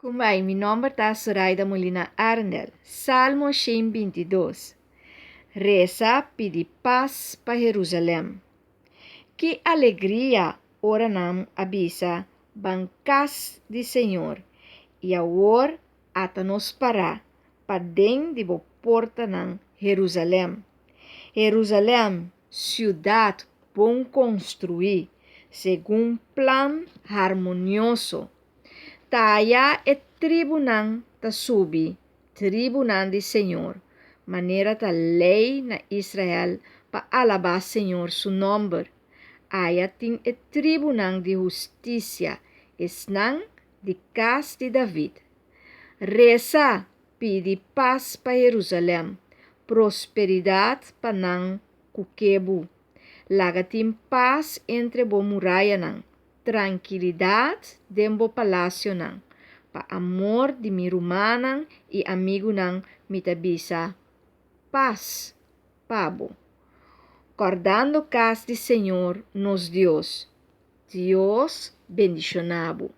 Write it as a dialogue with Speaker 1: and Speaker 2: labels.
Speaker 1: Kumbai, mi nomber ta Soraida Molina Arendel. Salmo 122. Resa pidi pas pa Herusalèm. Ki alegria ora nan a bisa, Ban kas di Señor! I awor ata nos pará paden di bo portanan, Herusalèm. Herusalèm, siudat bon konstruí, segun plan harmonioso. Ta aya e tribunan ta subi, tribunan di Señor, manera ta lei na Israel pa alabá Señor su nòmber. Aya tin e tribunan di hustisia, esnan di kas di David. Resa, pidi pas pa Herusalèm, prosperidat pa nan ku ke bo. Laga tin pas entre bo murayanan, trankilidat den bo palasionan. Pa amor di mi rumannan i amigunan mi ta bisa, Pas pa bo. Kòrdando kas di Señor nos Dios. Dios bendishoná bo.